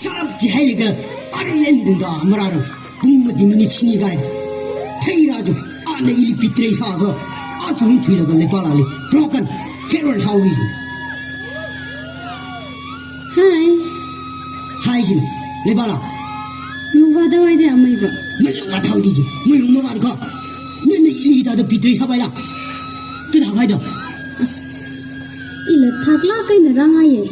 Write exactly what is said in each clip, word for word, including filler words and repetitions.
Sharp jihailaga, arui eina tungda marāra, pung mati minute shini kahai. Theira chu, ana ili betray sākha, aja eina thuilaga leipālāli, broken, farewell sāhaoki. Hi. Hi jina, leipāla? Lungvāthaowa da amei va. Malungvāthaoda chi, malung mavātkha. Nana ili hithāda betray sāpaila. Kathākhaida? As, ila thaklāk eina rāngaiya.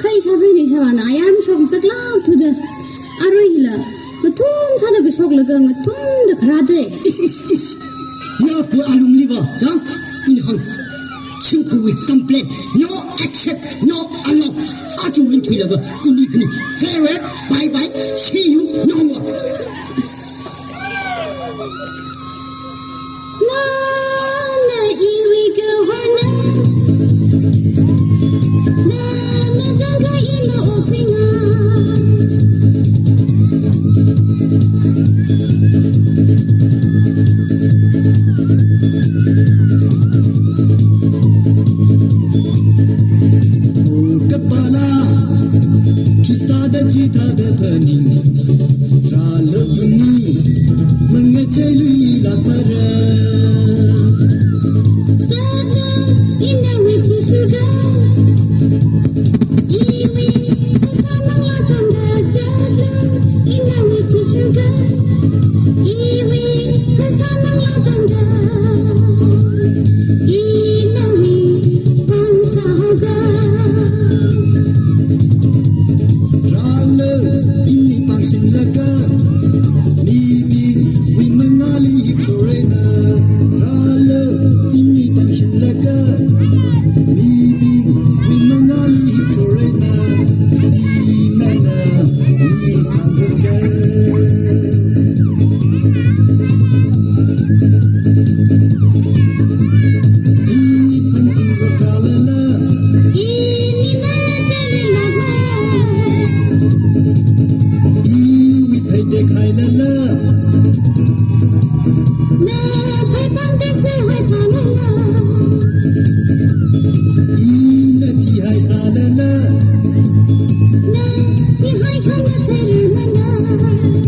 Kha ishāvā eina ishāvāna ayar mashoklaklāk thuda. Arui hila, ngathum sāda kashoklaga ngathumda kharāda. Ish, ish, ish. Love wui alungli va, dang, ina hāng. Shimkhurwui complain, no accept, no allow. Aja eina thuilaga, ini khani, farewell, bye bye, see you, no more. Nana iwui kahorna, nana chāngkha i maokthuinga. O kapāla, khisāda chithāda phaning, rālu ini, mangacheiluilāk mara. Sāda, inawui thishuga, iwui kasā manglā tongda, sāda, inawui thishuga, iwui kasā manglā tongda, inawui pāng sāhaoga. Rālu, ini pāngshunglaga, mibingwui mangāli hikshorena. Rālu, ini pāngshunglaga, mibingwui mangāli hikshorena. Inana, ini pāngshunglaga.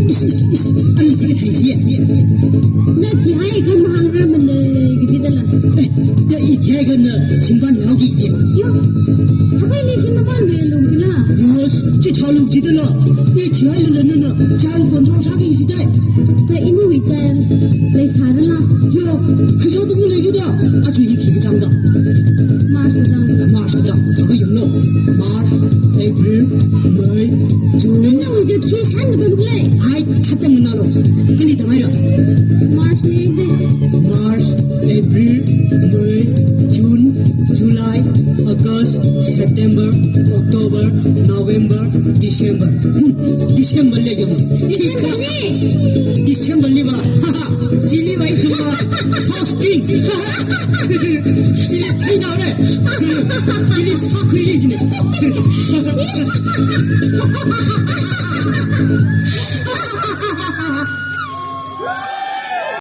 Ish, ish, ish, ish, ani chili thai chi. Na thihai kha mahāngrarmana kajidala. Eh, da i thihai kha na shimpan haoki kaji. Yo, thākhaili shimpan lungchila. Yes, chithālu kajidala. I thihailala nana child control sāki kajidai. Da inawui child leisārala. Yo, khisāda mi leikida. Aja hi khi kachāngda? March kachāng. March kachāng. Thākha yanglu. March, April, May, June. Nana uja khi shān da pamkhalei. Ai, thatta manalo. Kali da ngaira. March li de. March, April, May, June, July, August, September, October, November, December. Hmm, December li yanglu. December li. December li va. Ha ha. Chili va ithum va. House king. Chili thai nao re. Chili sākhuili chili.